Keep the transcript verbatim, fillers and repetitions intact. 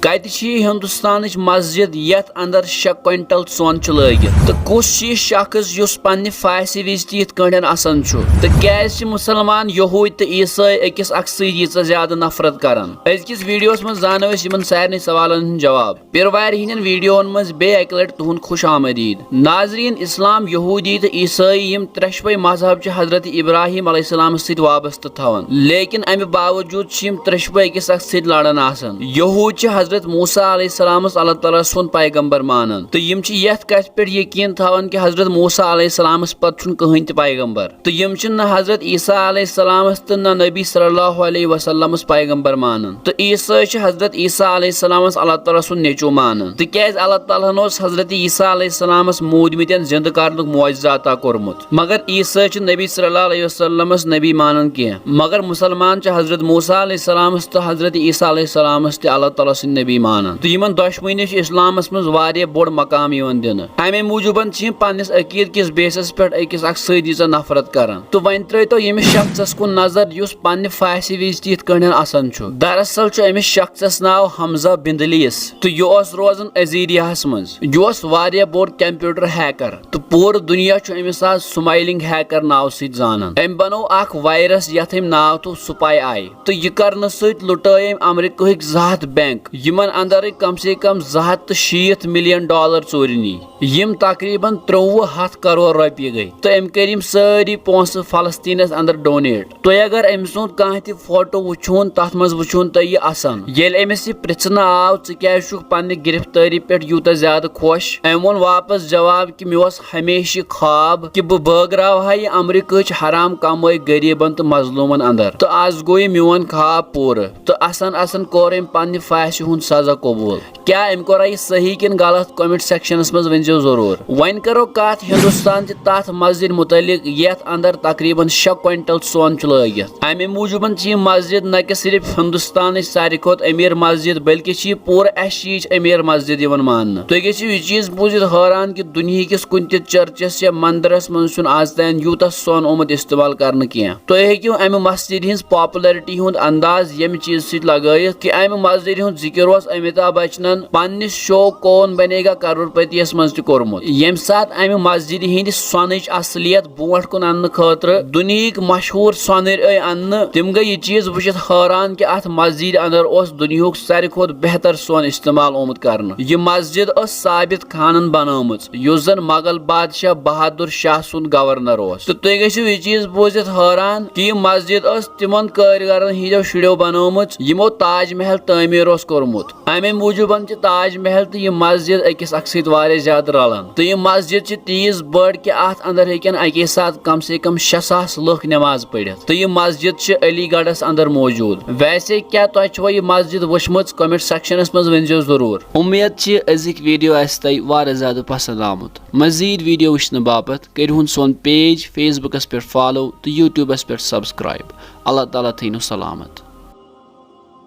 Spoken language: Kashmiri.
کتہِ چھِ یہِ ہندوستانٕچ مسجد یتھ اندر شےٚ کوینٹل سۄن چھُ لٲگِتھ؟ تہٕ کُس چھُ یہِ شخص یُس پننہِ پھاسہِ وِزِ تہِ یِتھ کٲٹھۍ اسان چھُ؟ تہٕ کیازِ چھِ مسلمان، یہودۍ تہٕ عیسٲے أکِس اکھ سۭتۍ ییٖژاہ زیادٕ نفرت کران؟ أزکِس ویڈیوس منٛز زانو أسۍ یِمن سارنٕے سوالن ہٕنٛدۍ جواب۔ پیروارِ ہٕنٛدٮ۪ن ویڈیوہن منٛز بیٚیہِ اکہِ لٹہِ تُہُنٛد خوش آمدید۔ ناظرین، اسلام، یہودی تہٕ عیسٲئی، یِم ترٛشوے مذہب چھِ حضرت ابراہیم علیہ السلامس سۭتۍ وابستہٕ تھاوان، لیکن امہِ باوجود چھِ یِم ترٛشوے أکِس اکھ سۭتۍ لڑان آسان۔ یہود چھِ حضرت موسیٰ علیہ السلامس اللہ تعالیٰ سُنٛد پیغمبر مانان، تہٕ یِم چھِ یتھ کتھِ پٮ۪ٹھ یقین تھاوان کہِ حضرت موسیٰ علیہ السلامس پتہٕ چھُنہٕ کٕہٕنۍ تہِ پیغمبر۔ تہٕ یِم چھِنہٕ حضرت عیسیٰ علیہ السلامس تہٕ نہ نبی صلی اللہ علیہ وسلمس پیغمبر مانان۔ تہٕ عیسیٰ چھِ حضرت عیسیٰ علیہ السلامس اللہ تعالیٰ سُنٛد نیٚچو مانان، تِکیازِ اللہ تعالیٰ ہن اوس حضرت عیسیٰ علیہ السلامس موٗدمٕتٮ۪ن زِنٛدٕ کرنُک معجزہ عطا کوٚرمُت۔ مگر عیسیٰ چھِ نبی صلی اللہ علیہ وسلمس نبی مانان کینٛہہ، مگر مسلمان چھِ حضرت موسیٰ علیہ السلامس تہٕ حضرت عیسیٰ علیہ السلامس تہِ اللہ تعالیٰ سٕنٛدۍ نبی مانان۔ تہٕ یِمن دۄشوٕنی چھِ اسلامس منٛز واریاہ بوٚڑ مقام یِوان دِنہٕ۔ امے موٗجوٗبن چھِ یِم پننِس عقیدٕ کِس بیسس پٮ۪ٹھ أکِس اکھ سۭتۍ ییٖژاہ نفرت کران۔ تہٕ وۄنۍ ترٲوتو ییٚمِس شخصس کُن نظر یُس پننہِ پھاسہِ وِزِ تہِ یِتھ کٲٹھۍ اسان چھُ۔ دراصل چھُ أمِس شخصس ناو حمزہ بندلیس، تہٕ یہِ اوس روزان ازیریاہس منٛز۔ یہِ اوس واریاہ بوٚڑ کمپیوٹر ہیکر، تہٕ پوٗرٕ دُنیا چھُ أمِس آز سمائلنگ ہیکر ناوٕ سۭتۍ زانان۔ أمۍ بنوو اکھ وائرس یتھ أمۍ ناو تھوٚو سپائی آئی، تہٕ یہِ کرنہٕ سۭتۍ لُٹٲے أمۍ امریکہٕکۍ زٕ ہتھ بینک، یِمن اندرٕکۍ کم سے کم زٕ ہتھ تہٕ شیٖتھ ملین ڈالر ژوٗرِ نی، یِم تقریباً ترٛۆوُہ ہتھ کرور رۄپیہِ گٔے، تہٕ أمۍ کٔرۍ یِم سٲری پونٛسہٕ فلسطینس اندر ڈونیٹ۔ تُہۍ اگر أمۍ سُنٛد کانٛہہ تہِ فوٹو وٕچھون، تتھ منٛز وٕچھون تُہۍ یہِ اسان۔ ییٚلہِ أمِس یہِ پرژھنہٕ آو، "ژٕ کیازِ چھُکھ پننہِ گرفتٲری پٮ۪ٹھ یوٗتاہ زیادٕ خۄش؟" أمۍ ووٚن واپس جواب کہِ، "مےٚ اوس ہمیشہِ یہِ خواب کہِ بہٕ بٲگراوہا یہِ امریکہٕچ حرام کمٲے غریبن تہٕ مظلومن اندر، تہٕ از گوٚو یہِ میون خواب پوٗرٕ۔" تہٕ اسان اسان کوٚر أمۍ پننہِ پھاسہِ ہُنٛد سزا قبول۔ کیٛاہ أمۍ کوٚرا یہِ صحیح کِنہٕ غلط؟ کمنٹ سیکشنس منٛز ؤنۍ زیو ضروٗر۔ وۄنۍ کرو کتھ ہندوستان چہِ تتھ مسجد متعلق یتھ اندر تقریباً شےٚ کوینٹل سۄن چھُ لٲگِتھ۔ امہِ موٗجوٗبن چھِ یہِ مسجد نہ کہِ صرف ہندوستانٕچ ساروی کھۄتہٕ امیر مسجد، بلکہِ چھِ یہِ پوٗرٕ ایشیاہٕچ امیر مسجد یِوان ماننہٕ۔ تُہۍ گٔژھِو یہِ چیٖز بوٗزِتھ حٲران کہِ دُنیہکِس کُنہِ تہِ چرچس یا مندرس منٛز چھُنہٕ آز تام یوٗتاہ سۄن آمُت استعمال کرنہٕ کینٛہہ۔ تُہۍ ہیٚکِو امہِ مسجد ہٕنٛز پاپولرٹی ہُنٛد انداز ییٚمہِ چیٖزٕ سۭتۍ لگٲیِتھ کہِ امہِ مسجد ہُنٛد ذکر اوس امیتابھ بچنن پننِس شو کون بنے گا کرور پتی یس منٛز تہِ کوٚرمُت، ییٚمہِ ساتہٕ امہِ مسجد ہٕنٛدِ سۄنٕچ اصلیت برونٛٹھ کُن اننہٕ خٲطرٕ دُنیہٕکۍ مشہوٗر سۄنٕرۍ آے اننہٕ۔ تِم گٔے یہِ چیٖز وٕچھِتھ حٲران کہِ اتھ مسجد اندر اوس دُنیہُک ساروی کھۄتہٕ بہتر سۄن استعمال آمُت کرنہٕ۔ یہِ مسجد ٲس ثابت خانن بنٲومٕژ، یُس زن مغل بادشاہ بہادر شاہ سُنٛد گورنر اوس۔ تہٕ تُہۍ گٔژھِو یہِ چیٖز بوٗزِتھ حٲران کہِ یہِ مسجد ٲس تِمن کٲرۍگرن ہٕنٛدیو شُرٮ۪و بنٲومٕژ، یِمو تاج محل تعمیٖر اوس کوٚرمُت۔ امے موٗجوٗبن چھِ تاج محل تہٕ یہِ مسجد أکِس اکھ سۭتۍ واریاہ زیادٕ رلان۔ تہٕ یہِ مسجد چھِ تیٖژ بٔڑ کہِ اتھ اندر ہیٚکن اکے ساتہٕ کم سے کم شےٚ ساس لُکھ نماز پٔرِتھ۔ تہٕ یہِ مسجد چھِ علی گڑھس اندر موجود۔ ویسے کیا تۄہہِ چھوا یہِ مسجد وٕچھمٕژ؟ کمنٹ سیکشنس منٛز ؤنۍ زیو ضروٗر۔ امید چھِ أزِکۍ ویڈیو آسہِ تۄہہِ واریاہ زیادٕ پسند آمُت۔ مزید ویڈیو وٕچھنہٕ باپتھ کٔرِو ہُن سون پیج فیس بُکس پٮ۪ٹھ فالو تہٕ یوٗٹیوٗبس پٮ۪ٹھ سبسکرائب۔ اللہ تعالیٰ تھٲینو سلامت۔